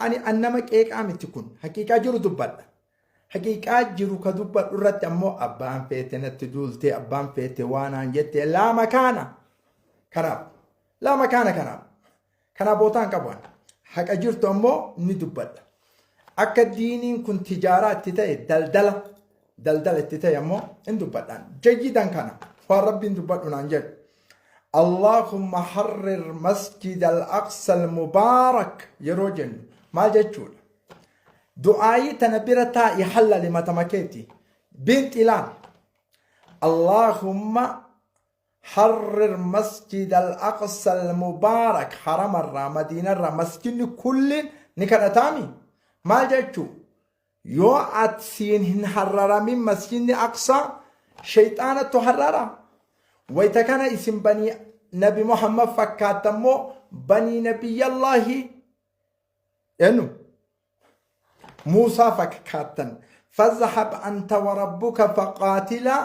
Ani an nama qeeqaa miti kun. Haqiiqaa jiru dubbadha. Haqiiqaa jiru ka dubbadhu irratti ammoo abbaan feete natti duultee, abbaan feete waanaan jette, laa makaana. Kanaaf laa makaana kanaaf. Kanaaf bootaan qabu ani. Haqa jirtu ammoo ni dubbadha. Akka diiniin kun tijaaraa itti ta'e, daldala daldala itti ta'e ammoo hin dubbadhaan. Jayyidan kana waan Rabbiin dubbadhu naan jedhu. Allahumma harrir masjid al-Aqsa al-Mubaarak yeroo jennu maal jechuudha? Du'aayii tana bira taa'i, hallali matama keeti. Binti ilaali. Allahumma harrir masjid al-Aqsa al-Mubaarak, haramarraa, Madiinarraa, masjidni kulliin ni kadhataami. Maal jechuu? Yoo ati siin hin harraramin masjidni Aqsaa, shayxaanattu harrara. Wayta kana isin banii Nabi Muhammad fakkaattammoo banii Nabiyyallaahi eenyu? Muusaa fakkaattan. Fazhab anta wa rabbuka faqaatilaa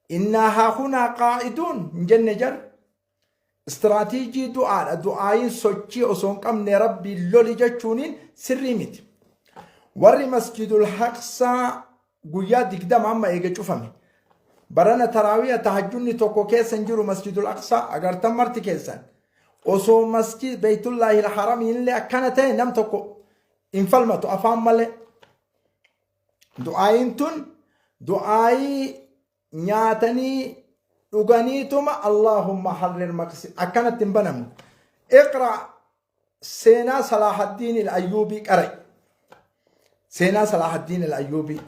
innaa haahunaa qaa'iduun hin jenne jar. Istiraatiijii du'aadha. Du'aayiin sochii osoo hin qabne Rabbiin loli jechuuniin sirrii miti. Warri Masjidul Haqsaa guyyaa 20 amma eega cufame. Barana taraawiya tahajjunni tokko keessa hin jiru Masjidul Aqsaa agartan marti keessan. Osoo masjid Beeytullaahi Haramiin illee akkana ta'e nam tokko hin falmatu afaan malee. Du'aayiin tun du'aayii nyaatanii dhuganiituma Allahumma harrir maqsi akkanatti hin banamne. Iqra, seenaa Salahaddiin al-Ayyuubii qara'i. Seenaa Salahaddiin al-Ayyuubii.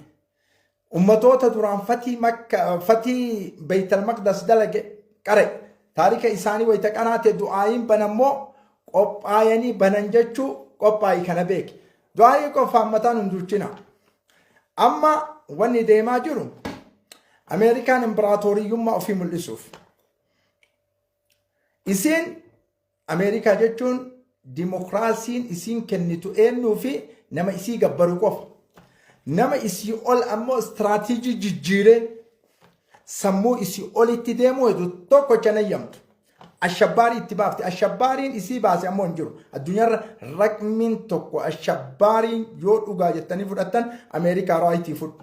Ummatoota duraan fatii Makka, fatii Beeytal Maqdas dalage qara'i. Taarika isaanii wayita qaraate du'aayiin banammoo qophaayanii banan jechuu qophaayi kana beeki. Du'aayii qofaan mataan hin duuchina. Amma wanni deemaa jiru Ameerikaan imbiraatooriyyummaa ofii mul'isuuf. Isiin Ameerikaa jechuun dimokiraasiin isiin kennitu eenyuu fi nama isii gabbaru qofa. Nama isii ol ammoo istiraatiijii jijjiiree sammuu isii olitti deemuu hedu tokko chanayyamtu. Ashabbaarii itti baafte. Ashabbaariin isii baase ammoo hin jiru. Addunyaarra raqmiin tokko ashabbaariin yoo dhugaa jettanii fudhattan Ameerikaa raayitii fudhu.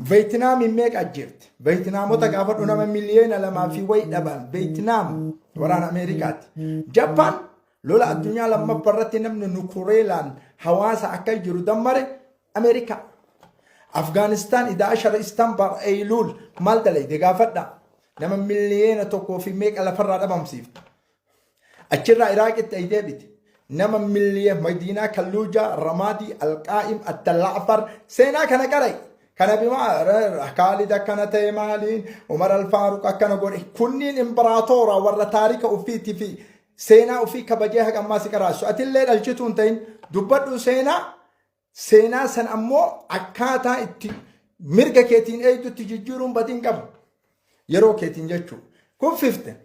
Veetinaamiin meeqa ajjeefte? Veetinaamota gaafadhu, nama 2 miliyoona fi wayi dhaban. Veetinaam waraana Ameerikaati. Jappaan lola addunyaa lammaffaa irratti namni nukureelaan hawaasa akka jiru dammare Ameerikaa. Afgaanistaan idaa ashara Istanbar Eyluul maal dalayde gaafadha. Nama 1 miliyoona fi meeqa lafarraa dhabamsiifte. Achirraa Iraaqitti ay deebite. Nama miliyoona Madiinaa, Kalluujaa, Ramaadii, Alqaa'im, Attalla'afar seenaa kana qarai. Kana bimaa Kaalid akkana ta'e, maaliin Umar Alfaaruq akkana godhe. Kunniin imbiraatoora warra taarika ofiitii fi seenaa ofii kabajee haga ammaa si qaraasu. Atillee dhalchituu hin ta'in, dubbadhu seenaa. Seenaa san ammoo akkaataa itti mirga keetiin eegdutti jijjiiruun badii hin qabu. Yeroo keetiin jechuudha. Kuffifte.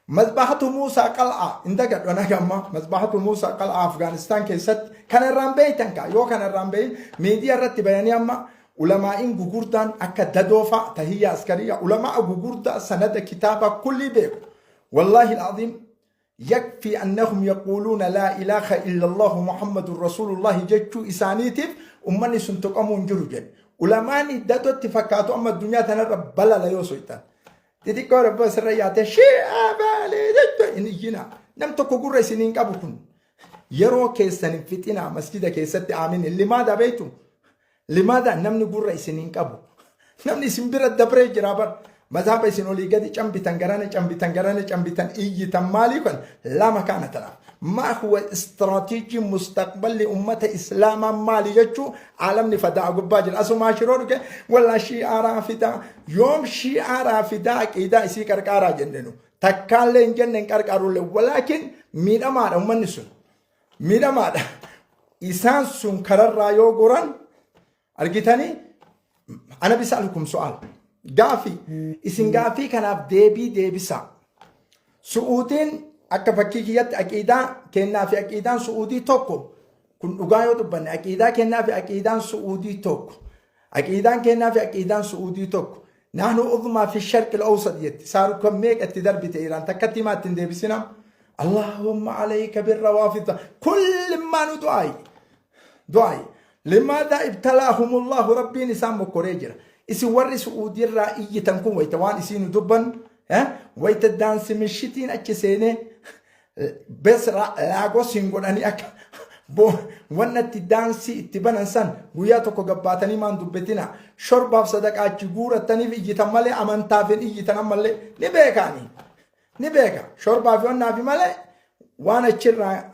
Mazbahatu Muusaa Qal'aa hin dagadhu ana gamma. Mazbahatu Muusaa Qal'aa Afgaanistaan keessatti kana irraan beeytan kaa, yoo kana irraan beeyin miidiyaa irratti bayanii amma ulamaa'iin gugurdaan akka dadoofaa tahiyyaa askariyaa ulamaa gugurdaa sanada kitaaba kullii beeku. Wallaahi al'aziim, yakfii annahum yaquuluuna laa ilaaha illallahu Muhammadun rasuulullahi jechuu isaaniitiif ummanni sun tuqamuu hin jiru jedhe. Ulamaani dadotti fakkaatu amma addunyaa tanarra balala yoo soytan. Xixiqqoo rabboo asirra yaatee shi'aa baalee jettu hin iyyina. Nam tokko gurra isin hin qabu kun. Yeroo keessan hin fixinaa masjida keessatti aamin. Limaada beektu? Limaada namni gurra isin hin qabu. Namni isin bira dabree jira bar. Mazhaba isin olii gadi cambitan, garana cambitan, garana cambitan, iyyitan maalii kan lama kana tanaaf. Maa huwa istiraatiijii mustaqballi ummata islaamaa maali jechuu aalamni fadaa gubbaa jira. Asumaa shiroo dhuge wallaa shi'aa raafidaa, yoom shi'aa raafidaa aqiidaa isii qarqaaraa jennenu. Takkaallee hin jenne, hin qarqaarullee, walaakin miidhamaadha ummanni sun. Miidhamaadha. Isaan sun kararraa yoo goran argitanii, ana bisaalukum su'aal. Gaafii isin gaafii kanaaf deebii deebisaa. Su'uudiin akka fakkii kiyyatti aqiidaa kennaa fi aqiidaan Su'uudii tokko. Kun dhugaa yoo dubbanne, aqiidaa kennaa fi aqiidaan Su'uudii tokko. Aqiidaan kennaa fi aqiidaan Su'uudii tokko. Nahnu uzmaa fi sharqi al-awsat jetti. Saarukan meeqa itti darbite Iraan, takkatti himaa ittiin deebisina. Allahumma alayka birrawaafida. Kulli maa nu du'aayi. Du'aayi. Limaadhaa ibtalaahumullahu, Rabbiin isaan mokkoree jira. Isin warri Su'uudiirraa iyyitan kun wayita waan isiinu dubbannu, wayita daansi mishitiin achi seenee bes Laagos hin godhanii akka wannatti daansii itti banan san guyyaa tokko gabbaatanii maan dubbatina. Shorbaaf sadaqaa achi guurattaniif iyyitan malee amantaaf hin iyyitan. Ammallee ni beekaani, ni beeka. Shorbaa fi wannaafi malee, waan achirraa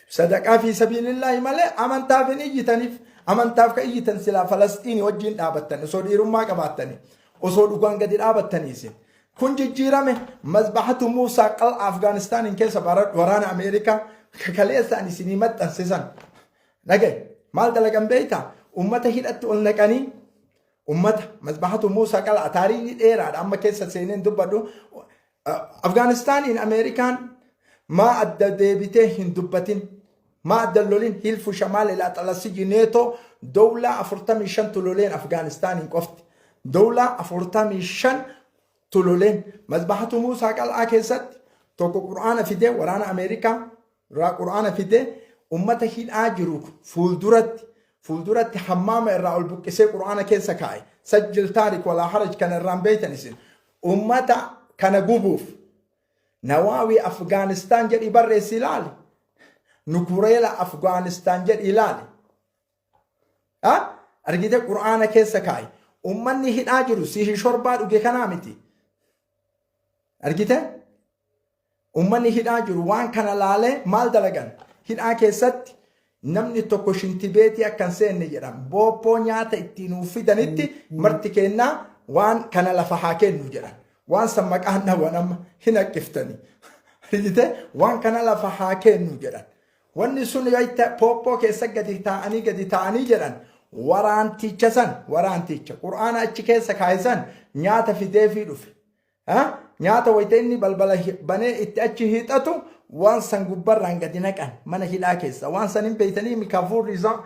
sadaqaa fi sabiilillaahi malee amantaaf hin iyyitaniif. Amantaaf ka iyyitan silaa Falasxiinii wajjin dhaabattan, osoo dhiirummaa qabaattanii, osoo dhugaan gadi dhaabattanii. Isin kun jijjiirame. Mazbahatu Muusaa Qal'a Afgaanistaaniin keessa waraana Ameerikaa kakaleessaan isinii maxxansisan dhagaye maal dalagan beektaa? Ummata hidhatti ol naqanii, ummata Mazbahatu Muusaa Qal'a, taariikni dheeraadha, amma keessa seeneen dubbadhu. Afgaanistaaniin Ameerikaan maa adda deebitee hin dubbatin, maa adda lolin? Hilfu Shamaal ilaa Xalasiji Neetoo dowlaa 45 loleen. Afgaanistaaniin qofti dowlaa 45 loleen. Mazbahatu Muusaa Qal'aa keessatti tokko Qur'aana fidee, waraana Ameerikaa irraa Qur'aana fidee, ummata hidhaa jiru fuulduratti hammaama irraa ol buqqisee Qur'aana keessa kaa'e. Sajjil taarik walaa haraj, kana irraan beeytan isin. Ummata kana gubuuf Nawaawii Afgaanistaan jedhi barreessi ilaali. Nukureela Afgaanistaan jedhi ilaali. Argite, Qur'aana keessa kaa'e. Ummanni hidhaa jiru sihi shorbaa dhuge kanaa miti. Argite? Ummanni hidhaa jiru waan kana laalee maal dalagan? Hidhaa keessatti namni tokko shintibeetii akka hin seenne jedhan. Booppoo nyaata ittiin nuuf fidanitti marti kennaa waan kana lafa haa kennu jedhan. Waan san maqaan dhawwan amma hin haqqiftani. Argite, waan kana lafa haa kennu jedhan. Wanni sun wayita pooppoo keessa gadi taa'anii jedhan, waraanticha san, waraanticha Qur'aana achi keessa kaa'isan nyaata fideefii dhufe. Nyaata wayita inni balbala banee itti achi hiixatu waan san gubbarraan gadi naqan mana hidhaa keessa. Waan san hin beeytanii, mikafuurri isaa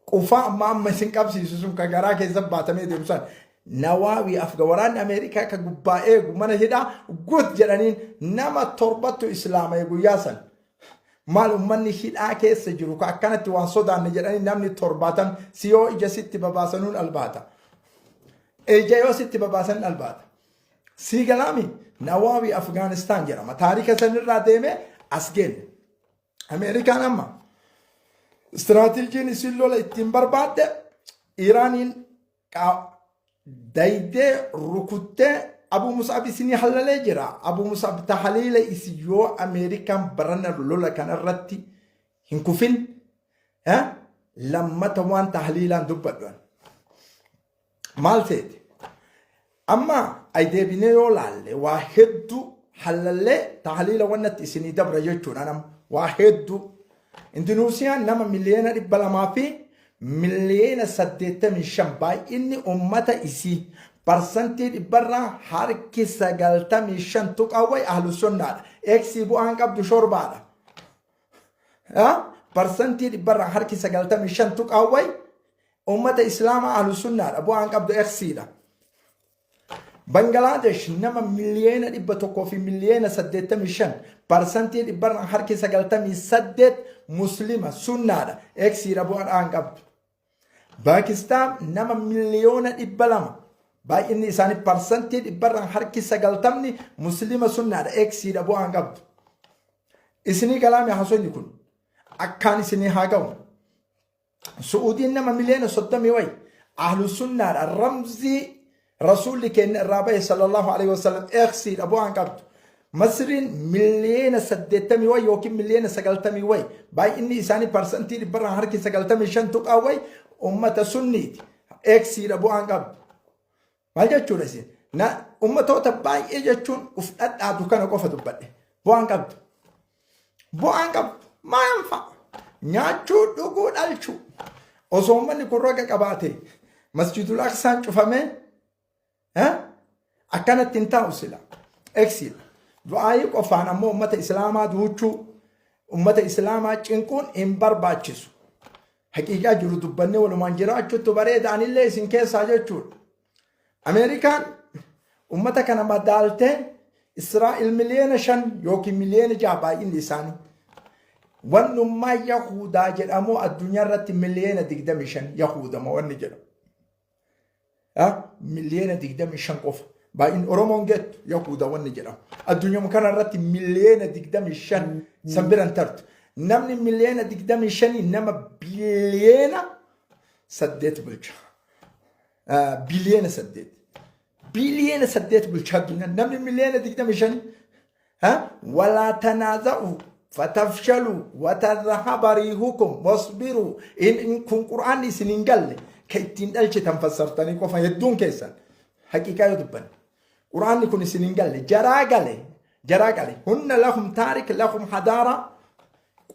qufaa amma amma isin qabsiisu sun ka garaa keessa baatamee deemu san. Nawaawii Afga waraanni Ameerikaa ka gubbaa eegu mana hidhaa gut jedhaniin nama torbattu islaama'e guyyaa san. Maal, ummanni hidhaa keessa jiru ka akkanatti waan sodaanne jedhanii namni 70 si yoo ija sitti babaasanuun albaata. Ija yoo sitti babaasan albaata. Sii galaami, Nawaawii Afgaanistaan jedhama. Taarika sanirraa deemee as geenne. Ameerikaan amma istiraatiijiin isin lola ittiin barbaadde Iraaniin daydee rukuttee Abu Musab isinii hallalee jira. Abu Musab tahaliila isi yoo Ameerikaan barana lola kanarratti hin kufin lammata waan tahaliilaan dubbadhu. Maal seete? Amma ay deebinee yoo laalle waa hedduu hallallee tahaliila wannatti isinii dabra jechuudha nama waa hedduu. Indunuusiyaan nama 285,000,000, baay'inni ummata isii 95.5% tuqawwai ahlu sunnaadha. Eeksii bu'aan qabdu shorbaadha. 95% tuqawwai ummata islaamaa ahlu sunnaadha, bu'aan qabdu eksiidha. Bangalaadesh nama 185,000,000, 98% muslima sunnaadha, eksiidha, bu'aan qabdu. Paakistaan nama 200,000,000, baay'inni isaanii 90% muslima sunnaadha, eksiidha, bu'aan qabdu. Isinii galaame haasofni kun akkaan isinii haa ga'u. Su'uudiin nama 30 miliyoona wayi ahlu sunnaadha, ramzii rasuulli keenya irraa bahe sallallahu alaihi wasallam, eksiidha, bu'aan qabdu. Masriin 80 miliyoona wayi yookiin 90 miliyoona wayi, baay'inni isaanii 95.5% tuqaa wayi ummata sunniiti, eksiidha, bu'aan qabdu. Maal jechuudha isin? Na ummatoota baay'ee jechuun uf dhadhaatu kana qofa dubbadhe. Bu'aan qabdu. Bu'aan qabdu. Maal fa'a? Nyaachuu, dhuguu, dhalchuu. Osoo uummanni kun raga qabaate Masjidul Aqsaan cufamee akkanatti hin taa'u sila. Eksiidha. Du'aayii qofaan ammoo uummata Islaamaa duuchuu, uummata Islaamaa cinquun hin barbaachisu. Haqiiqaa jiru dubbannee walumaan jiraachuutu bareeda, anillee isin keessaa jechuudha. Ameerikaan uummata kana madaaltee Israa'el 5 miliyoona yookiin 6 miliyoona baay'inni isaanii. Wannummaa Yahudaa jedhamu addunyaa irratti miliyoona 25 Yahudama wanni jedhamu. Miliyoona 25 qofa. Baay'in Oromoon geettu Yahuda wanni jedhamu. Addunyaa kana irratti miliyoona 25 san biran tartu. Namni miliyoona 25 nama biliyoona 8 bulcha. Biliyoona 8. Biliyoona 8 bulcha addunyaa. Namni miliyoona 25. ولا تنازعوا فتفشلوا وتذهب ريحكم واصبروا إن kun qur'aanni isin hin galle ka ittiin dhalchitan fassartanii qofa hedduun keessan haqiiqaa yoo dubbanne qur'aanni kun isin hin galle, jaraa gale, jaraa gale. هن لهم تاريخ، لهم حضارة.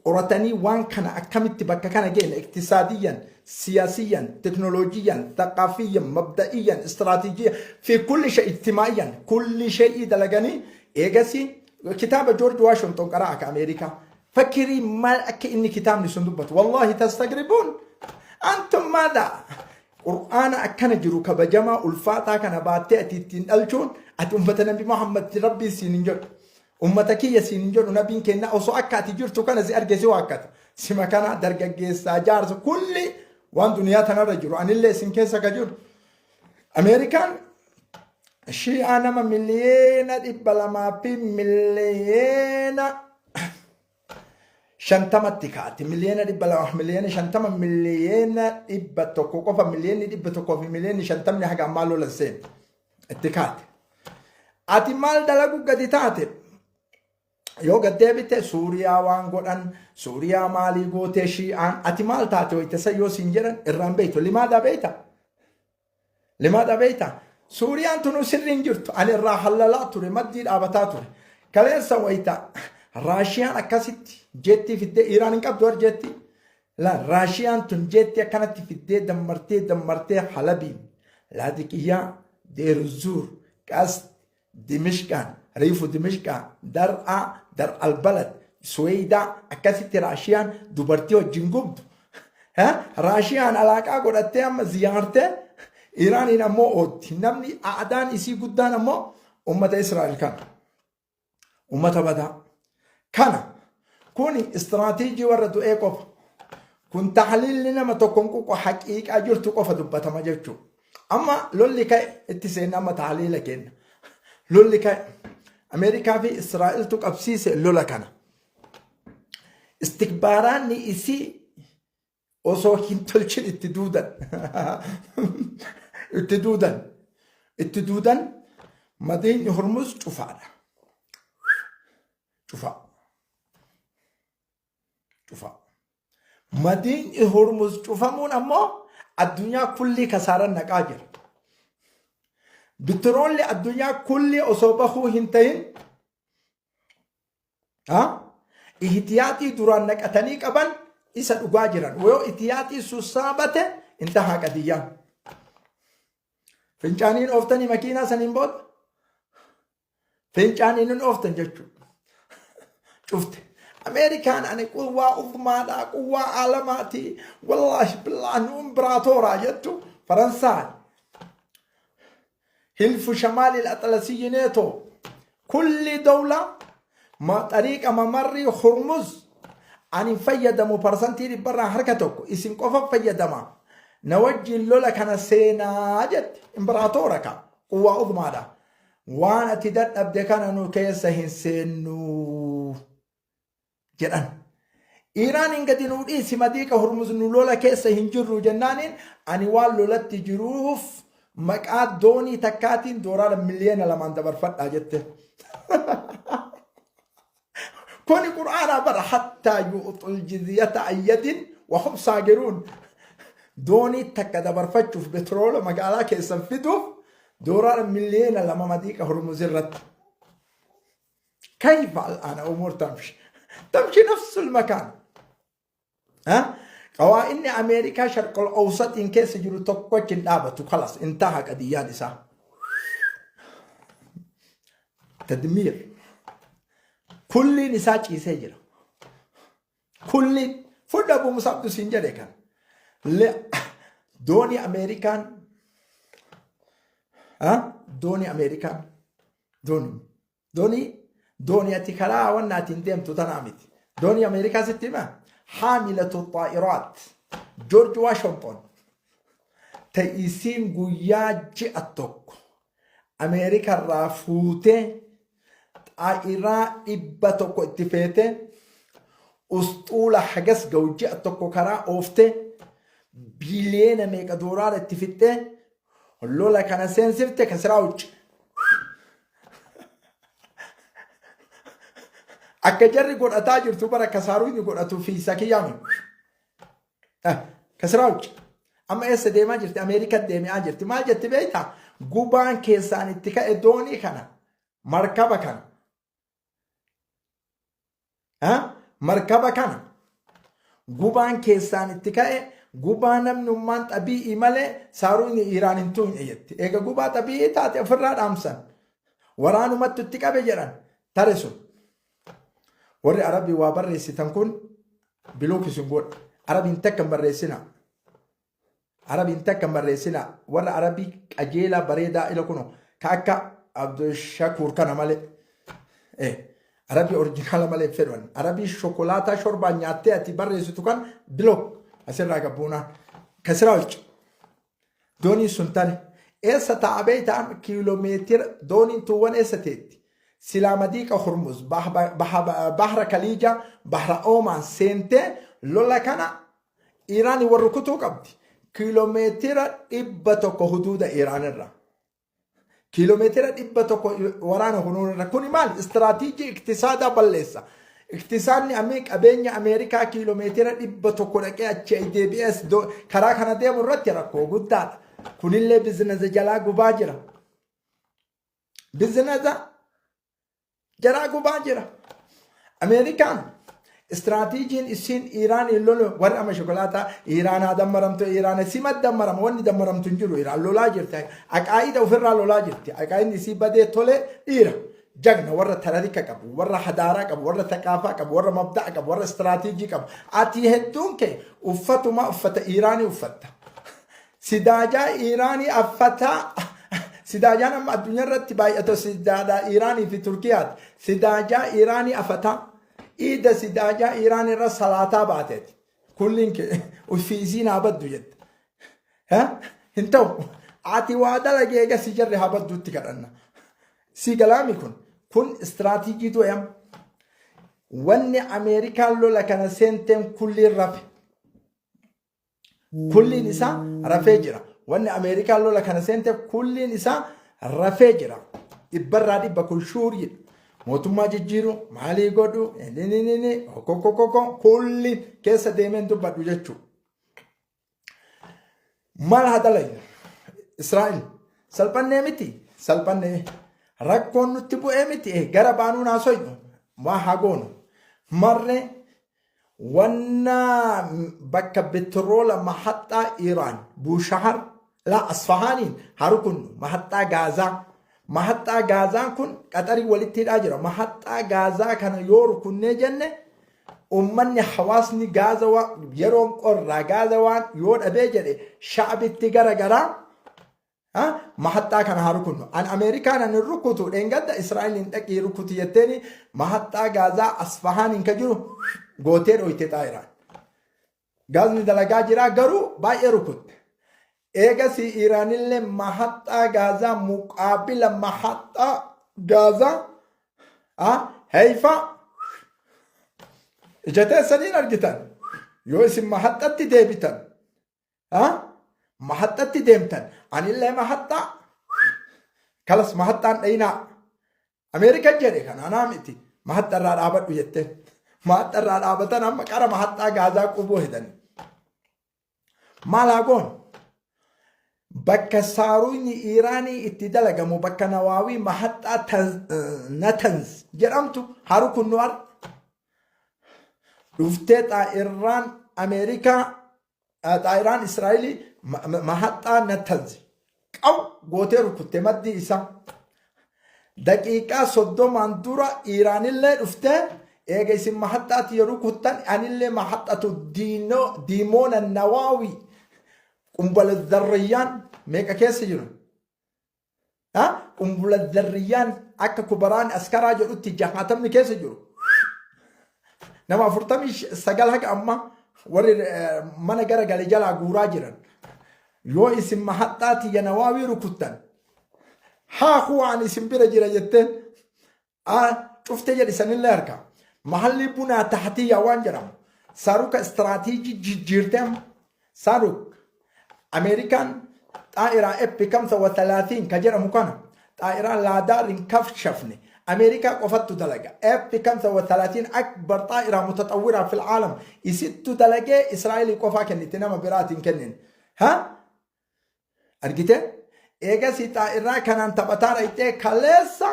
Qoratanii waan kana akkamitti bakka kana geenne, اقتصاديا، سياسيا، تكنولوجيا، ثقافيا، مبدئيا، استراتيجيا، في كل شيء، اجتماعيا، كل شيء dalaganii eegasi kitaaba George Washington qaraa akka Ameerikaa fakkirii maal akka inni kitaabni sun dubbatu, والله تستغربون. أنتم ماذا qur'aana akkana jiru kabajamaa ulfaataa kana baattee ati ittiin dhalchuun ati ummata Nabi Muhammad Rabbii siin hin jedhu, ummata kiyya siin hin jedhu. Nabiin kenna osoo akka ati jirtu kana si arge si waakkata. Sima kana dargaggeessaa jaarsa kulli waan duniyaa tanarra jiru anillee isin keessa ka jiru. Ameerikaan Shi'aa nama miliyoona 250tti kaati. Miliyoona 250, miliyoona 100 qofa, miliyoona 150 haga ammaa lolan seen itti kaate. Ati maal dalagu gadi taate? Yoo gad deebite Suuriyaa waan godhan, Suuriyaa maalii gootee Shi'aan ati maal taate wayita san yoo siin jedhan irraan beektu. لماذا beekta? لماذا beekta? Suuriyaan tunu sirriin jirtu. Ani irraa hallalaa ture, maddii dhaabataa ture. Kaleessa wayita Raashiyaan akkasitti jeettii fiddee, Iraan hin qabdu war jeettii. La Raashiyaan tun jeettii akkanatti fiddee dammartee dammartee Halabiin, Laadiqiyyaa, Deerzuur, Qast, Dimishqaan, Riifu Dimishqaa, Dar'aa, Dar Albalad, Suweeydaa akkasitti Raashiyaan dubartii wajjin gubdu. Raashiyaan alaaqaa godhattee amma ziyaartee Iraaniin ammoo ootti. Namni aadaan isii guddaan ammoo ummata Israa'el kana. Ummata badaa. Kana kuni istiraatiijii warra du'ee qofa. Kun taxliilli nama tokkoon ququ haqiiqaa jirtu qofa dubbatama jechuudha. Amma lolli ka'e itti seenna, amma taxliila kenna. Lolli ka'e Ameerikaa fi Israa'eltu qabsiise lola kana. Istikbaaraanni isii osoo hin tolchin itti duudan. Itti duudan. Itti duudan, madiinni Hormuz cufaadha. Cufaa. Cufaa. Madiinni Hormuz cufamuun ammoo addunyaa kullii kasaaran naqaa jira. Bitiroolli addunyaa kullii osoo bahuu hin ta'in ihtiyaaxii duraan naqatanii qaban isa dhugaa jiran. Yoo ihtiyaaxii sassaabate انتهى qadiyyaan. Fincaaniin ooftanii makiinaa saniin booda fincaaniin hin ooftan jechuudha. Cufte. Ameerikaan ani quwwaa ufumaadhaa, quwwaa aalamaati, والله بالله nu imbiraatooraa jettu. Faransaay, حلف شمال الأطلسي ناتو، كل دولة ما طريقة ممر هرمز ani fayyadamu 100% harka tokko isin qofa fayyadama, na wajjin lola kana seenaa jette. Imbiraatoora ka quwwaa ufumaadha. Waan ati dadhabde kana nu keessa hin seennu jedhan. Iraan gadi nuu dhiisi madiiqa Hormuz, nu lola keessa hin jirru jennaaniin, ani waan lolatti jiruuf maqaa doonii takkaatiin doolaara miliyoona 2n dabarfadhaa jette. Kuni qur'aanaa bara حتى يعطوا الجزية عن يد وهم صاغرون. Doonii takka dabarfachuuf, betroola magaalaa keessan fiduuf doolaara miliyoona 2 madiiqa Hormuz irratti. كيف الآن أمور تمشي؟ تمشي نفس المكان. ها؟ قوائن أمريكا شرق الأوسط إن كيس جرو tokkochi hin dhaabatu, خلاص انتهى qadiyyaan isaa. تدمير kulliin isaa ciisee jira. Kulliin fudha Abu Musabdu siin jedhe kan. Doonii Ameerikaan, doonii Ameerikaan, doonii ati karaa wannaatiin deemtu tanaa miti. Doonii Ameerikaa sitti hima. Haamilatu xaa'iraat. Joorji Waashington. Ta isiin guyyaa ji'a tokko Ameerikarraa fuutee xaa'iraa 100 itti feetee usxuula hagas ga'u ji'a tokko karaa ooftee biiliyoona meeqa doolaara itti fixxee lola kana seensifte kasiraa hucci. Akka jarri godhataa jirtu bara kasaaruu inni godhatu fi sakiyyaami. Kasiraa hucci. Amma eessa deemaa jirti? Ameerikaa deemaa jirti. Maal jetti beektaa? Gubaan keessaan itti ka'e doonii kana markaba kana. Markaba kana gubaan keessaan itti ka'e gubaa namnummaan xabii'ii malee saaruun Iraan hin tuqne jetti. Eega gubaa xabii'ii taate ofirraa dhaamsan. Waraanumatti itti qabe jedhan tare sun. Warri Arabii waa barreessitan kun bilook isin godha. Arabiin takka hin barreessina. Arabiin takka hin barreessina. Warra Arabii qajeelaa bareedaa ila kuno ka akka Abdushakuur kana malee. Eh, Arabii orjinaala malee hin fedhu ani. Arabii shokolaataa shorbaan nyaattee ati barreessitu kan bilook asirraa gabbuunaa. Kasiraa olcha. Dooniin sun tane. Eessa taa'a beektaa kiiloomeetira dooniin tuuwwan eessa teetti? Silaa madiiqa Hormuz bahra Kaliija bahra Oomaan seentee lola kana Iraan warra rukutuu qabdi. Kiiloomeetira 100 huduuda Iraan irra. Kiiloomeetira 100 waraana kunuun irra. Kuni maal? Istiraatiijii iktisaadaa balleessa. Iktisaadni amee qabeenya Ameerikaa kiiloomeetira 100 dhaqee achi deebi'ee karaa kana deemu irratti rakkoo guddaadha. Kunillee bizinasa jalaa gubaa jira. Bizinasa Jaraa gubaa jira. Ameerikaan istiraatiijiin isiin Iiraaniin lolu warri amma shokolaataa Iiraan haa dammaramtu Iiraan sima dammarama wanni dammaramtu hin jiru Iiraan lolaa jirti. Aqaayida ofirraa lolaa jirti. Aqaayidni isii badee tolee dhiira. Jagna warra tararika qabu, warra hadaaraa qabu, warra taqaafaa qabu, warra mabda'a qabu, warra istiraatiijii qabu. Ati hedduun kee uffatuma uffata Iiraanii uffatta. Sidaajaa Iiraanii affataa Sidaajaan amma addunyaa irratti baay'atu sidaadhaa Iiraanii fi Turkiyaati. Sidaajaa Iiraanii afataa. Iida sidaajaa Iiraan irra salaataa baateeti. Kulliin kee uffii isiin haa baddu jette. Hin ta'u. Ati waa dalagee eega si jarri haa badduutti kadhanna. Si galaami kun. Kun istiraatiijii du'eem. Wanni Ameerikaan lola kana seenteen kulliin rafe. Kulliin isaa rafee jira. Wanni Ameerikaan lola kana seenteef kulliin isaa rafee jira. Dhibbarraa dhibba kun shuuriidha. Mootummaa jijjiiru, maalii godhu, inni kokokokoko kulliin keessa deemeen dubbadhu jechuudha. Maal haa dalaynu? Israa'el salphannee miti? Salphannee. Rakkoon nutti bu'ee miti? Gara baanuu naasoynu. Maa haa goonu? Marree Wanna bakka betroola mahaxxaa Iiraan Buushahar la Asfahaaniin haa rukunnu mahaxxaa Gaazaa. Mahaxxaa Gaazaan kun Qaxarii walitti hidhaa jira. Mahaxxaa Gaazaa kana yoo rukunnee jenne ummanni hawaasni Gaaza yeroon qorraa Gaaza waan yoo dhabee jedhe sha'abitti gara garaa Mahaxxaa kana haa rukunnu. An Ameerikaan an hin rukutu dheengadda Israa'eliin dhaqii rukuti jetteeni mahaxxaa Gaazaa Asfahaaniin ka jiru gootee dhoyte xaayiraan. Gaazni dalagaa jira garuu baay'ee rukutte. Eegasii Iiraanillee mahaxxaa Gaazaa muqaabila mahaxxaa Gaazaa Heeyfaa ija teessaniin argitan yoo isin mahaxxatti deebitan Ha? Mahaxxatti deemtan. Anillee mahaxxaa. Kalas mahaxxaan dhayinaa. Ameerika jedhe kana anaa miti. Mahaxxa irraa dhaabadhu jetteen. Mahaxxa irraa dhaabatan amma qara mahaxxaa gaazaa qubuu hedani. Maal haa goonu? Bakka saaruunyi Iiraanii itti dalagamu bakka nawaawii mahaxxaa Natanz jedhamtu haa rukunnu har'a. Dhuftee xaa'irraan Ameerikaa Xaayiraan Israa'elii mahaxxaa Natanzi qaw gootee rukutte maddii isaa. Daqiiqaa 30n dura Iiraanillee dhuftee eega isin mahaxxaatti yeroo rukuttan anillee mahaxxatu diimoona nawaawii qumbala zarriyyaan meeqa keessa jiru. Qumbula zarriyyaan akka kubaraan askaraa jedhutti jahaatamni keessa jiru. Nama 49 haga amma warri mana gara gale jalaa guuraa jiran. Yoo isin mahaxxaa tiyya nawaawii rukuttan haa huwaan isin bira jira jetteen cuftee jedhi sanillee harka. Mahalli bunaa tahtiyyaa waan jedhamu saaruka istiraatiijii jijjiirtee amma saaruk Ameerikaan xaa'iraa F kamsa wa talaatiin ka jedhamu kana xaa'iraa laadaa hin kafshafne Ameerikaa qofattu dalaga. F kamsa wa talaatiin akbar xaa'iraa mutaxawwiraa fil caalam isittu dalagee Israa'elii qofaa kennite nama biraatiin kennin. Ha? Argite? Eegasii xaa'iraa kanaan taphataa dhayxee kaleessa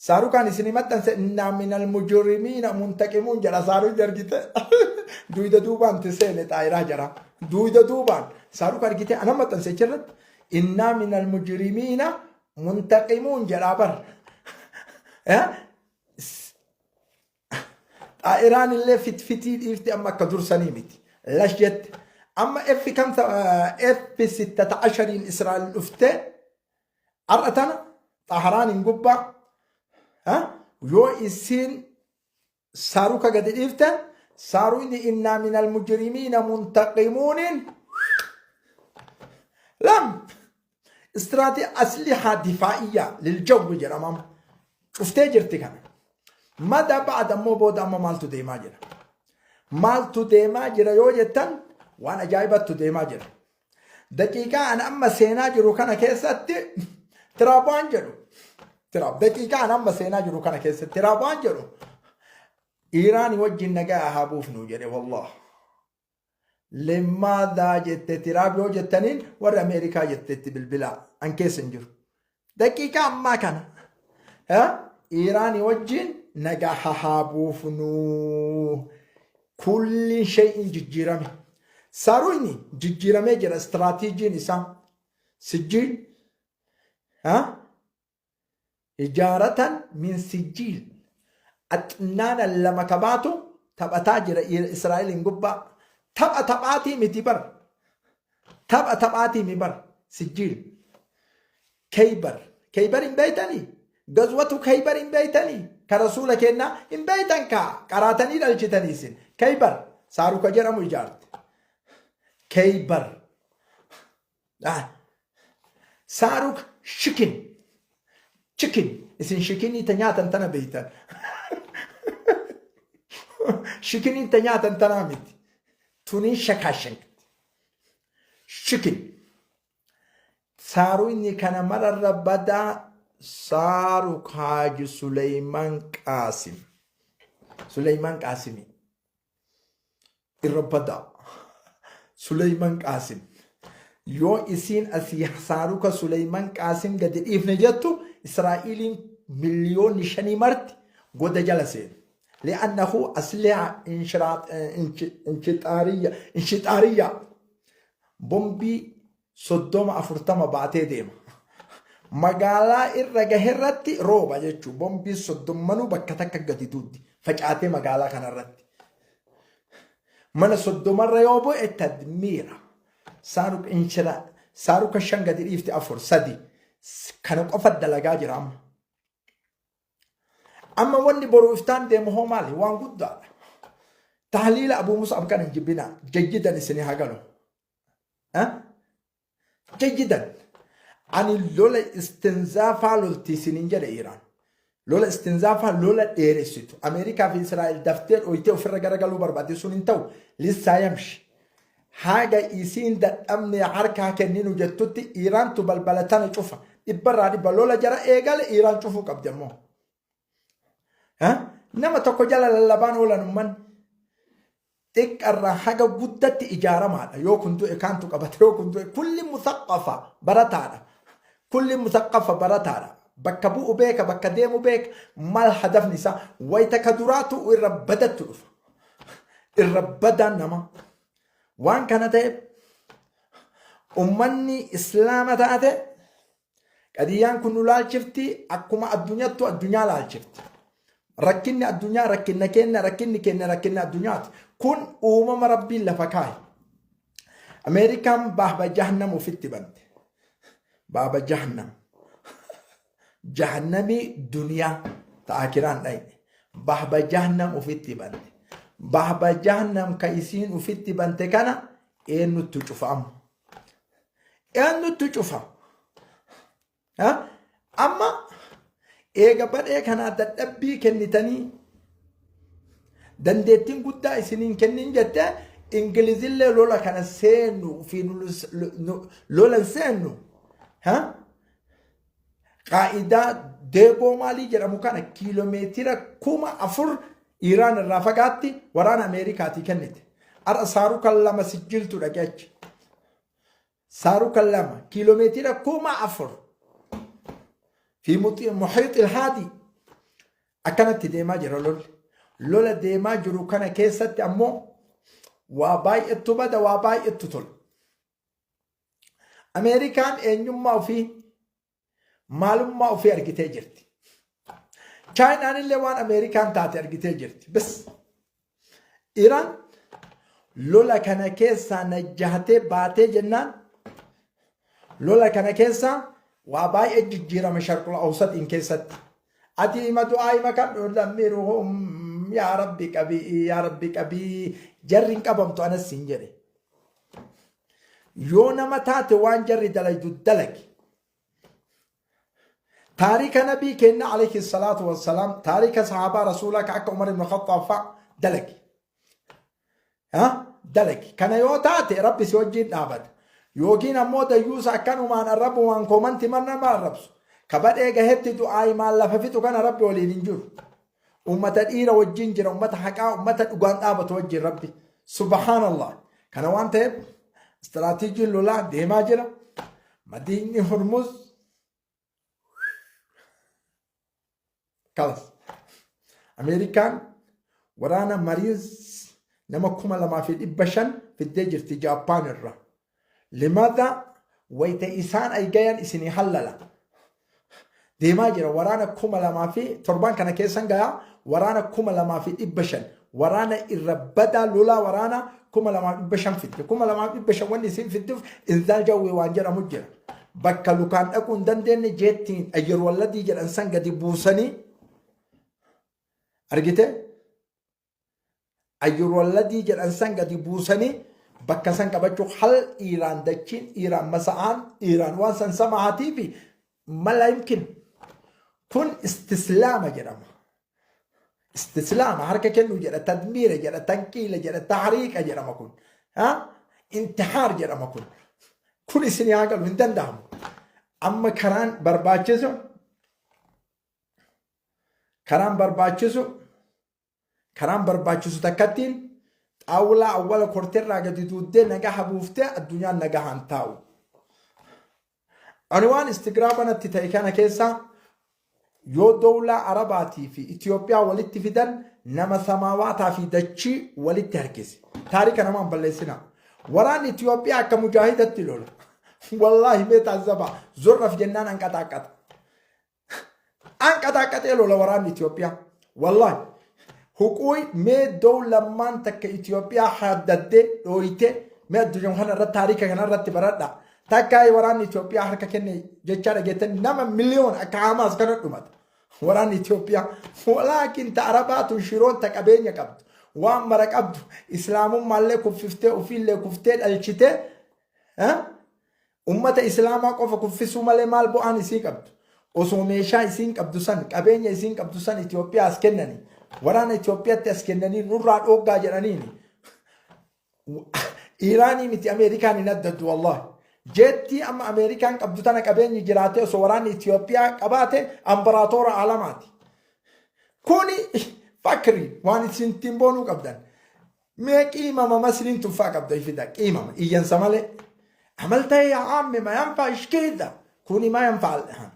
Saarukaan isinii maxxanse innaa minal mujrimiina muntaqimuun jedha saaruun argite. Duyda duubaan ti seene xaayiraa jara. Duyda duubaan saaruka argite ana maxxanse achirratti innaa minal mujrimiina muntaqimuun jedhaa bar. Xaayiraan illee fitfitii dhiifti amma akka dursanii miti. Lash jette. Amma F kamsa F sittata ashariin Israa'el dhuftee Har'a tana Xaharaaniin gubbaa yoo isiin saaruka gadi dhiifte saaruuni innaa minal mujrimiina muntaqimuuniin lam istiraati aslihaa difaa'iyyaa liljawwi jedhamam cuftee jirti kana. Mada ba'ad ammoo booda amma maaltu deemaa jira? Maaltu deemaa jira yoo jettan waan ajaa'ibattu deemaa jira. Daqiiqaa an amma seenaa jiru kana keessatti Tiraap waan jedhu Tiraap daqiiqaa an amma seenaa jiru kana keessatti Tiraap waan jedhu Iiraan wajjin nagaa haa buufnu jedhe wallah. Lemmaadhaa jette Tiraap yoo jettaniin warri Ameerikaa jettetti bilbilaa an keessa hin jiru. Daqiiqaa ammaa kana Iiraanii wajjin nagaa haa buufnu. Kulliin shay'in jijjiirame. Saruuni jijjiiramee jira istiraatiijiin isaa. Sijjiil ijaaratan min sijjiil. Axnaana lama kabaatu taphataa jira Israa'eliin gubbaa. Tapha taphaatii miti bar. Tapha taphaatii mi bar. Sijjiil. Keybar. Keybar hin beeytanii? Gazwatu Keybar hin beeytanii? Ka rasuula kennaa hin beeytan kaa qaraatanii dhalchitanii isin. Keybar saaruka jedhamu ijaarte. Keybar. Ah. Saaruk shikin. Chicken. Isin shikinii ta nyaatan tana beeytan. Shikiniin ta nyaatan tanaa miti. Tuniin shakaashank. Chicken. Saaruyni kana mararra badaa Saaruk Haaji Suleyman Qaasim. Suleyman Qaasimi. Irra badaa. Suleyman Qaasim. Yoo isiin asii saaruka Suleyman Qaasim gadi dhiifne jettu Israa'iiliin 5 miliyoonni marti goda jala seenu. Li'annahu asliha inshixaariyya bombii 30 40 baatee deema. Magaalaa irra gaherratti rooba jechuun bombii soddommanuu bakka takka gadi duuddi facaatee magaalaa kanarratti. Mana 30rra yoo bu'e tadmiira. Saaruk inshira saaruka shan gadi dhiifti afur sadi kana qofa dalagaa jira amma. Amma wanni boru iftaan deemu hoo maali? Waan guddaadha. Tahliila Abuu Mus'ab kana hin jibbinaa. Jayyidan isinii haa galu. Jayyidan. Ani lola istinzaafaa lolti isiniin jedhe Iraan. Lola istinzaafaa lola dheeressitu. Ameerikaa fi Israa'el daftee dhoytee ofirra garagaluu barbaadde sun hin ta'u. Lissaa yamshi. Haga isiin dadhabne harkaa kenninu jettutti Iraantu balbala tana cufa. Dhibbarraa dhibba lola jara eegale Iraan cufuu qabdi ammoo. Nama tokko jala lallabaan oolan ummanni. Xiqqarraa haga guddatti ijaaramaadha. Yoo kun du'e kaantu qabata yoo kun du'e kulli musaqqafa barataadha. Kulli musaqqafa barataadha. Bakka bu'u beeka bakka deemu beeka mal hadafni isaa wayita ka duraatu irra badattu dhufa. Irra badaan nama. Waan kana ta'eef ummanni islaama taate qadiyyaan kun nu laalchifti akkuma addunyattu addunyaa laalchifti. Rakkinni addunyaa rakkinna keenya rakkinni keenya rakkinna addunyaati. Kun uumama rabbiin lafa kaaye. Ameerikaan baaba jahannam ofitti bante. Baaba jahannam. Jahannamii duniyaa ta'akiraan dhayne. Baaba jahannam ofitti bante. Bahba jahannam ka isiin ufitti bante kana eenyuttu cufa amma? Eenyuttu cufa? Ha? Amma eega badhee kanaa dadhabbii kennitanii dandeettiin guddaa isiniin kennin jettee Ingilizillee lola kana seennu fi lola hin seennu. Ha? Qaa'idaa deegoo maalii jedhamu kana kiiloomeetira 4000 Iraan irraa fagaatti waraana Ameerikaatii kennite. Har'a saarukan lama sijjiltu dhaqee achi. Saarukan lama kiiloomeetira 4000 fi muhiix ilhaadii akkanatti deemaa jira lolli. Lola deemaa jiru kana keessatti ammoo waa baay'attu bada, waa baay'attu tola. Ameerikaan eenyummaa ofii, maalummaa ofii argitee jirti. Chaayinaan illee waan Ameerikaan taate argitee jirti. Bas Iraan lola kana keessaa najjahatee baatee jennaan lola kana keessaa waa baay'ee jijjiirama sharqul awsaxiin keessatti. Ati hima du'aa hima kan lammiruhum yaa rabbi qabii, yaa rabbi qabii, jarri hin qabamtu anas siin jedhe. Yoo nama taate waan jarri dalaydu dalagi. Taarika nabii keenna alayhi salaatu wassalaam, taarika sahaabaa rasuulaa ka akka Umar ibn Khattaab fa'a dalagi. Ha? Dalagi. Kana yoo taate rabbi si wajjin dhaabata. Yookiin ammoo dayyuusa akkanumaan arrabumaan koomanti nama arrabsu. Ka badhee gahetti du'aa himaan lafa fixu kana rabbi waliin hin jiru. Ummata dhiira wajjin jira, ummata haqaa, ummata dhugaan dhaabatu wajjin rabbi. Subhaanallah. Kana waan ta'eef istiraatiijiin lolaa deemaa jira. Madiinni Hormuz kalas. Ameerikaan waraana Mariins nama 2500 fiddee jirti Jaappaan irraa. Limaadha wayita isaan ay gayan isinii hallala. Deemaa jira waraana 2000 fi torban kana keessan gayaa waraana 2500 waraana irra badaa lolaa waraana 2500 fidde. 2500 wanni isin fidduuf inzaal jawwee waan jedhamu jira. Bakka lukaan dhaquu hin dandeenye jeettiin ayyar walladii jedhan san gadi buusanii argite ayyurwalladii jedhan san gadi buusanii bakka san qabachuu hal Iiraan dachiin Iiraan masa'aan Iiraan waan san sama'aatii fi mala yumkin kun istislaama jedhama. Istislaama harka kennuu jedha, tadmiira jedha, tanqiila jedha, tahriiqa jedhama kun. Intihaar jedhama kun. Kun isin haa galu hin danda'amu. Amma karaan barbaachisu takkattiin xaawulaa awwala korteerraa gadi duuddee nagaha buuftee addunyaan nagahaan taa'u. Ani waan istigraaba natti ta'e kana keessaa yoo dowlaa Arabaatii fi Itoophiyaa walitti fidan nama samaawaataa fi dachii walitti harkise. Taarika namaan balleessinaa. Waraanni Itoophiyaa akka mujaahidatti lola. Wallaahi mee taazzabaa zorraf jennaan anqaxaaqqata. Anqaxaaqqaxee lola waraanni Itoophiyaa. Wallaahi. Huquuy mee dowlammaan takka Itoophiyaa haaddattee dhooytee mee addunyaa kana irratti taarika kana irratti baradha. Takka waraanni Itoophiyaa harka kenne jechaa dhageettan nama miliyoon akka Hamaas kana dhumata. Waraanni Itoophiyaa walaakin ta Arabaatu shiroon ta qabeenya qabdu waan mara qabdu islaamummaallee kuffiftee ofiillee kuftee dhalchitee ummata islaamaa qofa kuffisuu malee maal bu'aan isii qabdu? Osoo meeshaa isiin qabdu san, qabeenya isiin qabdu san Itoophiyaa as kennanii, waraana Itoophiyaatti as kennanii nurraa dhooggaa jedhaniini. Iiraanii miti Ameerikaan hin addaddu wallaahi. Jeettii amma Ameerikaan qabdu tana qabeenyi jiraatee osoo waraanni Itoophiyaa qabaate ambaraatoora alamaati. Kuni fakri waan isin ittiin boonuu qabdan. Mee qiimama masriin tuffaa qabda fida qiimama iyyansa malee. Amalta yaa aamme ma yanfaa ishkeedha kuni ma yanfaa al'ahan.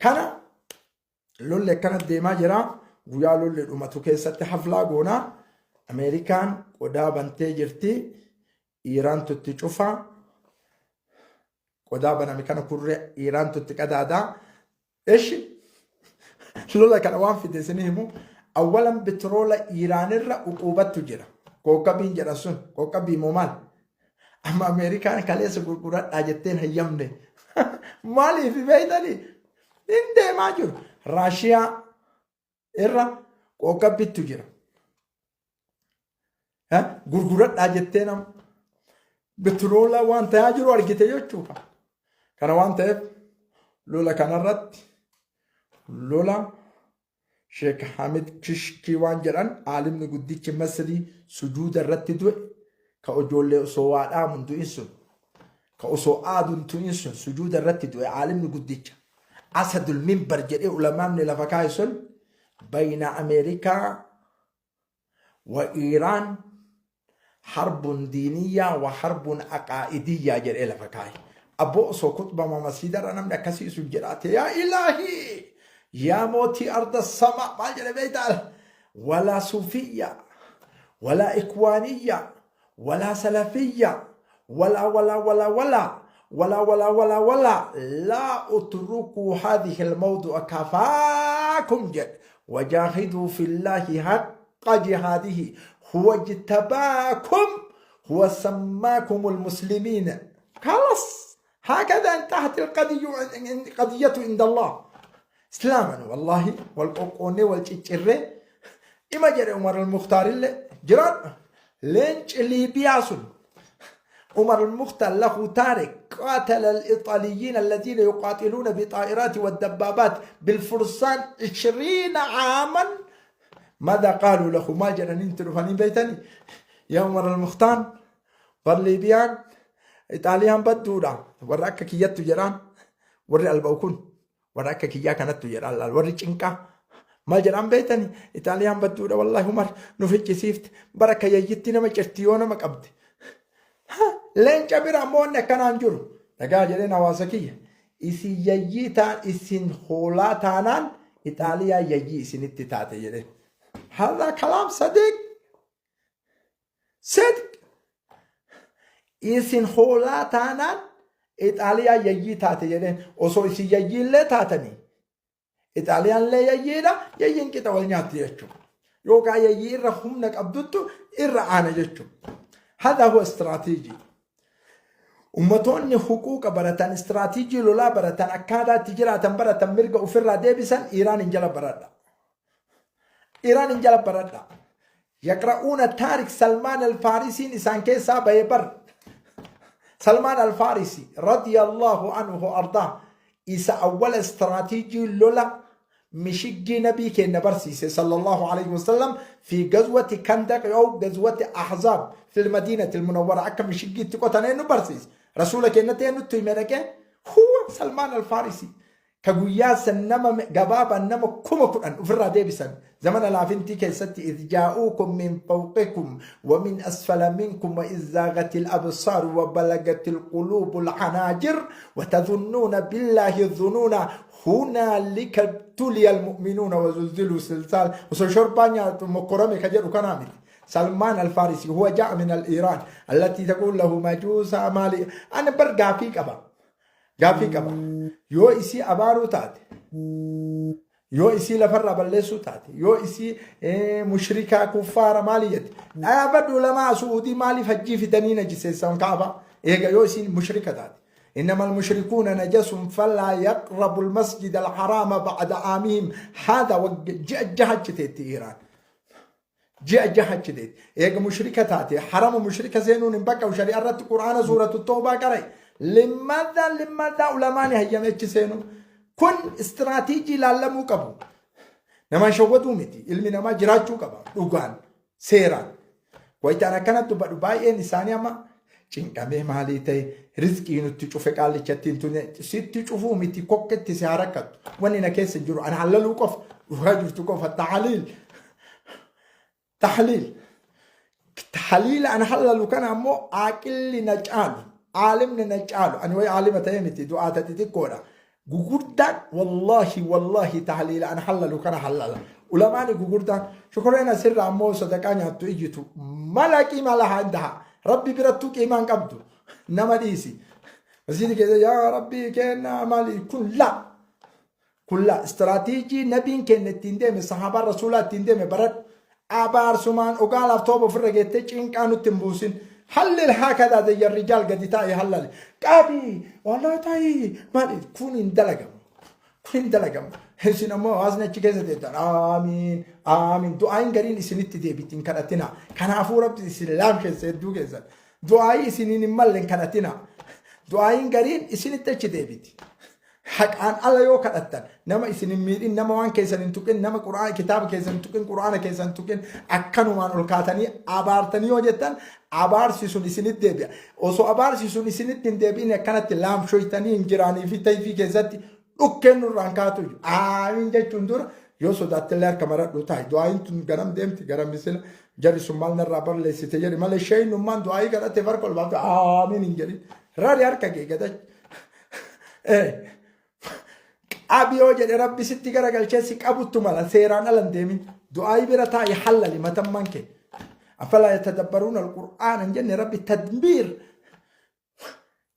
Kana lolli akkana deemaa jira. Guyyaa lolli dhumatu keessatti haflaa goonaa. Ameerikaan qodaa bantee jirti. Iiraantu itti cufa. Qodaa baname kana kurree Iiraantu itti qadaadaa. Eshi lola kana waan fide isin himu awwalan bitiroola Iiraanirra uquubattu jira. Kookkabiin jedhan sun kookkabii moo maal? Amma Ameerikaan kaleessa gurguradhaa jetteen hayyamne. Maaliif beektanii? Hin deemaa jiru. Raashiyaa irra qooqqabbittu jira. Gurguradhaa jettee nama. Bitiroola waan ta'aa jiru argite jechuudha. Kana waan ta'eef lola kanarratti lola Sheek Hamid Kishkii waan jedhan aalimni guddichi Masrii sujuuda irratti du'e ka ijoollee osoo waa dhaamu hin du'in sun ka osoo aadu hin tu'in sun sujuuda irratti du'e aalimni guddicha Asadul Minbar jedhee ulamaamni lafa kaa'e sun bayna Ameerikaa wa Iiraan harbun diiniyyaa wa harbun aqaa'idiyyaa jedhee lafa kaa'e. Abboo osoo kutbama masiidarra namni akkasii sun jedhaate yaa ilaahii yaa mootii arda sama maal jedhe beektaa walaa suufiyyaa walaa ikwaaniyyaa walaa salafiyyaa walaa walaa walaa walaa walaa walaa walaa walaa laa utrukuu haadhihi almawdu'a kafaakum jedhe wajaahiduu fillaahi haqqa jihaadihi huwa ijtabaakum huwa sammaakum almuslimiina خلاص هكذا انتهت القضية قضية عند الله إسلاما والله والقوقوني والچچرة إما جري عمر المختار اللي جران لينش ليبيا سن عمر المختار له تارك قاتل الإيطاليين الذين يقاتلون بطائرات والدبابات بالفرسان 20 عاما. ماذا قالوا له؟ ما جرانين تلفانين بيتني يا عمر المختار bar Liibiyaan Ixaaliyaan badduudha. Warra akka kiyyattu jedhaan, warri alba'u kun warra akka kiyyaa kanattu jedhaan laal warri cinqaa maal jedhaan beektani? Ixaaliyaan badduudha wallahi Umar nu ficcisiifte bara akka yayyitti nama cirti yoo nama qabde. Leenca bira ammoo wanni akkanaan jiru. Dhagaa jedheen hawaasa kiyya. Isin yayyii taan isin hoolaa taanaan Ixaaliyaa yayyii isinitti taate jedheen. هذا كلام صديق صدق. Isin hoolaa taanaan Ixaaliyaa yayyii taate jedheen. Osoo isin yayyii illee taatanii Ixaaliyaan illee yayyiidha, yayyiin qixa wal nyaatti jechuudha. Yookaan yayyii irra humna qabduttu irra aana jechuudha. هذا هو استراتيجي. Ummatoonni huquuqa baratan, istiraatiijii lolaa baratan, akkaataa itti jiraatan baratan, mirga ofirraa deebisan Iiraan hin jala baradha. Iiraan hin jala baradha. يقرؤون تاريخ سلمان الفارسي isaan keessaa bahee bar. سلمان الفارسي رضي الله عنه أرضاه isa awwala istiraatiijii lola mishiggii nabii keenya barsiise صلى الله عليه وسلم في غزوة خندق أو غزوة أحزاب في المدينة المنورة akka mishiggiitti qotan eenyu barsiise? Rasuula keenyatti eenyutti hime dhaqee? هو سلمان الفارسي ka guyyaa san nama gabaabaan nama 10,000 ofirraa deebisan zamana laafintii keessatti إذ جاءوكم من فوقكم ومن أسفل منكم وإذ زاغت الأبصار وبلغت القلوب الحناجر وتظنون بالله الظنون هنالك ابتلي المؤمنون وزلزلوا زلزال osoo shorbaa nyaatu mokkorame ka jedhu kanaa miti. سلمان الفارسي هو جاء من الإيران التي تقول له مجوس مالي. أنا بر gaafii qaba, gaafii qaba. Yoo isii abaaruu taate, yoo isii lafarraa balleessuu taate, yoo isii mushrikaa kuffaara maali jette, dhaabadhu lamaa Su'uudii maaliif hajjii fidanii najiseessan Kaaba eega yoo isiin mushrika taate? إنما المشركون نجس فلا يقربوا المسجد الحرام بعد عامهم هذا. Ji'a jaha teetti Iiraan, ji'a jaha teetti. Eega mushrika taate harama mushrika seenuun hin bakka shari'a irratti Qur'aana suuratu Toobaa qaray. لماذا لماذا ulamaani hayyamechi seenu? Kun istiraatiijii laallamuu qabu. Namaan shawwaduu miti, ilmi namaa jiraachuu qaba dhugaan seeraan. Wayitaan akkanatti dubbadhu baay'een isaanii amma cinqamee maalii ta'e rizqii nutti cufe qaallichatti hin tune sitti cufuu miti kokketti si harakkattu. Wanni na keessa jiru ana hallaluu qofa, dhugaa jirtu qofa. تحليل تحليل تحليل ana hallalu kana ammoo aaqilli na caalu, aalimni na caalu, ani wayi aalima ta'e miti, du'aata xixiqqoodha gugurdaan. Wallaahi wallaahi tahliila ana hallalu kana hallala ulamaani gugurdaan shukureen asirra ammoo sadaqaa nyaattu iyyitu mala qiimaa lahaa indaha rabbi birattuu qiimaan qabdu nama dhiisi masjidi keessa yaa rabbii kennaa maali kun la kun la istiraatiijii nabiin keenya ittiin deeme, sahaabaan rasuulaa ittiin deeme baradhu. Abaarsumaan ogaalaaf tooba ofirra geettee cinqaa nutti hin buusin. حلل هكذا زي الرجال gadi taa'e hallale qabii walaa ta'i maali kun hin dalagamu. Kun hin dalagamu. Isin ammoo hawaasni achi keessa teettan aamiin aamiin du'aayin gariin isinitti deebiti hin kadhatina. Kanaafuu rabbi isin laamsheessa hedduu keessan. Du'aayii isiniin hin malle hin kadhatina. Du'aayin gariin isinitti achi deebiti. Haqaan ala yoo kadhattan nama isin hin miidhin, nama waan keessan hin tuqin, nama qur'aana kitaaba keessan hin tuqin, qur'aana keessan hin tuqin, akkanumaan ol kaatanii abaartanii yoo jettan abaarsi sun isinitti deebi'a. Osoo abaarsi sun isinitti hin deebi'in akkanatti laamshoytanii hin jiraanii fi tayfii keessatti dhukkeen nurraan kaatu iyyuu. Aamiin jechuun dura yoo sodaattillee harka maradhu taa'i. Du'aayin tun garam deemti gara misila jarri sun maal narraa balleessite jedhi malee sheeynummaan du'aayii kadhatte harka ol baafte aamiin hin jedhin. Rari harka kee gadachi. Qabi yoo jedhe rabbi sitti garagalchee si qabuttu mala seeraan ala hin deemin. Du'aayii bira taa'i hallali matammaan kee. Afalaa yatadabbaruuna alqur'aana hin jenne rabbi tadbiir.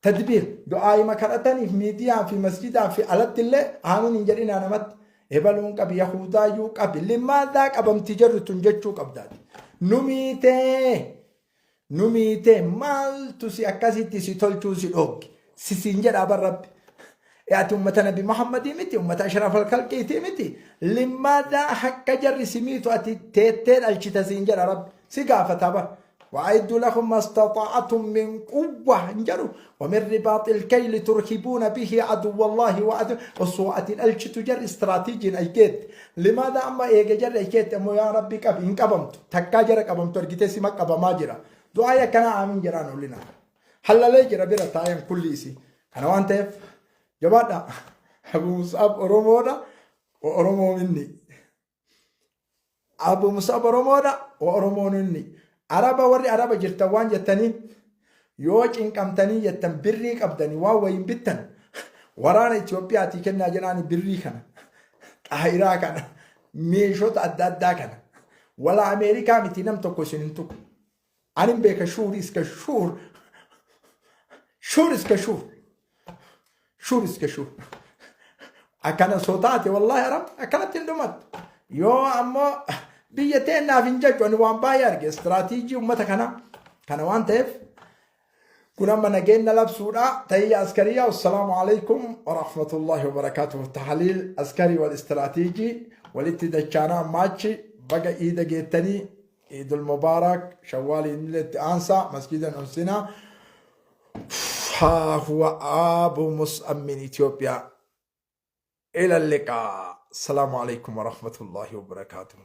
Tadbiir du'aayima kadhataniif miidiyaa fi masjidaa fi alatti illee aamiin hin jedhinaa namatti. Ebaluun qabi Yahudaayyuu qabi limaadaa qabamti jarri tun jechuu qabdaati. Nu miitee Nu miitee maaltu si akkasitti si tolchuu si dhoogge? Si siin jedhaa bar Rabbi. E ati ummata Nabi Muhammadii miti, ummata Ashraf al-Khalqiitii miti. Limaadaa hakka jarri si miitu ati teettee dhalchita siin jedha Rabbi. Si gaafataa bar. وأعدوا لهم ما استطعتم من قوة انجروا ومن رباط الكيل ترهبون به عدو الله وعدو osoo ati dhalchitu jarri istiraatiijiin ajjeette Limaada amma eega jarri achi keette ammoo yaa rabbi qabi hin qabamtu takkaa jara qabamtu argitee sima qabamaa jira du'aayii akkanaa aamiin jedhaan olina hallalee jira bira taa'een kulli isii kana waan ta'eef jabaadha Abu Mus'ab Oromoodha Oromoo minni Abu Mus'ab Oromoodha Oromoon inni Araba warri Araba jirtan waan jettaniin yoo cinqamtanii jettan birrii qabdanii waan wayiin bittan waraana Itiyoophiyaatii kennaa jedhaani birrii kana xaayiraa kana meeshota adda addaa kana wala Ameerikaa miti nam tokko isin hin tuqu. Anin beeka shuur iska shuur shuur iska shuur shuur iska shuur akkana soo taate wallaahi arab akkanatti hin dhumattu yoo ammoo biyya teennaaf hin jechu ani waan baay'ee arge istiraatiijii ummata kanaa kana waan ta'eef kun amma nageenya labsuudha tahiyya askariya wassalaamu alaikum warahmatullahi wabarakaatuhu tahliil askarii wal istiraatiijii walitti dachaanaa ammaachi baga iida geettanii iidul mubaarak shawwaaliin illee itti aansaa masjiidan onsinaa ها هو أبو مصعب من إثيوبيا إلى اللقاء السلام عليكم ورحمة الله وبركاته.